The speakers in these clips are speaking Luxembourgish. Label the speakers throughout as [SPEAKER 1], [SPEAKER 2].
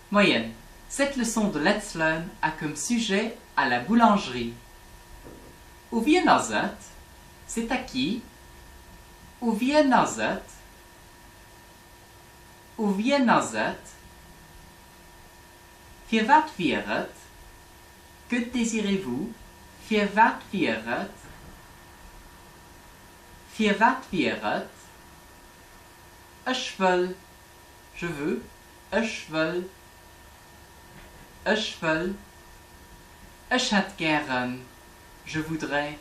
[SPEAKER 1] Moien, cette leçon de Let's Learn a comme sujet à la boulangerie. U wien ass et? C'est à qui? U wien ass et? U wien ass et? Firwat wier et? Que désirez-vous? Firwat wier et? Firwat wier et? Ech wëll, je veux, ech wëll, ech wëll, ech hätt gären, je voudrais,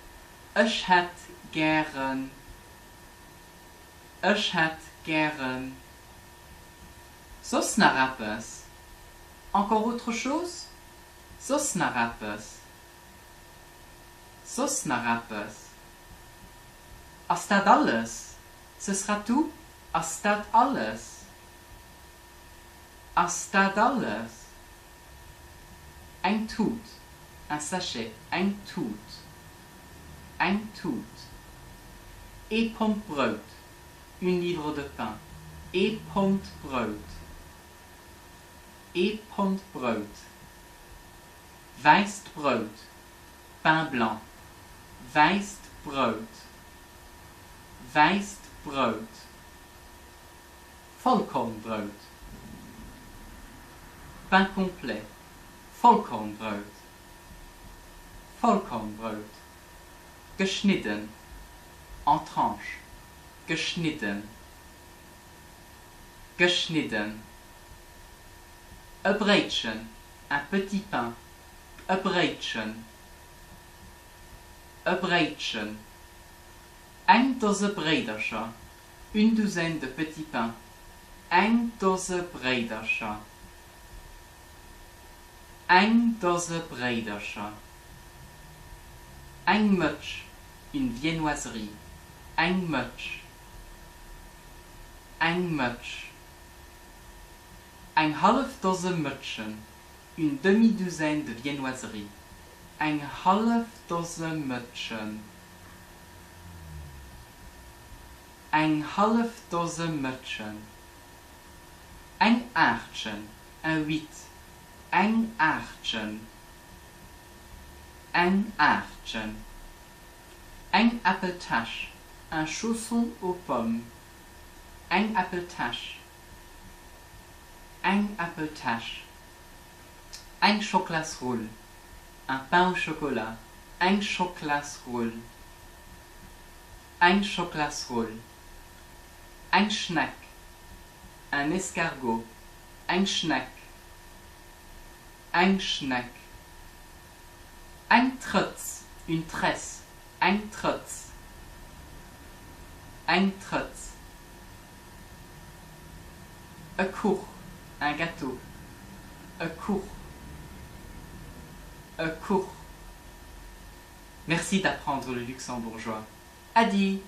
[SPEAKER 1] ech hätt gären, ech hätt gären. Soss nach eppes? Encore autre chose? Soss nach eppes? Soss nach eppes? Ass dat alles? Ce sera tout? Ass dat alles? Ass dat alles? Eng Tut, un sachet, eng Tut, eng Tut. Ee Pond Brout, une livre de pain, ee Pond Brout, ee Pond Brout. Wäisst Brout, pain blanc, wäisst Brout, wäisst Brout. Vollkornbrout, pain complet, Vollkornbrout, Vollkornbrout. Geschnidden, en tranches, geschnidden, geschnidden. E Bréitchen, un petit pain, e Bréitchen, e Bréitchen. Eng Dose Bréidercher, une douzaine de petits pains, eng Dose Bréidercher, eng Dose Bréidercher. Eng Mëtsch, une viennoiserie, eng Mëtsch, eng Mëtsch. Eng hallef Dose Mëtschen, une demi-douzaine de viennoiseries, eng hallef Dose Mëtschen, eng hallef Dose Mëtschen. Eng Aachtchen, un huit, eng Aachtchen, eng Aachtchen. Eng Äppeltäsch, un chausson aux pommes, eng Äppeltäsch, eng Äppeltäsch. Eng Schoklasrull, un pain au chocolat, eng Schoklasrull, eng Schoklasrull. Eng Schneck, un escargot, eng Schneck, eng Schneck. Eng Trëtz, une tresse, eng Trëtz, eng Trëtz. E Kuch, un gâteau, e Kuch, e Kuch. Merci d'apprendre le luxembourgeois. Äddi!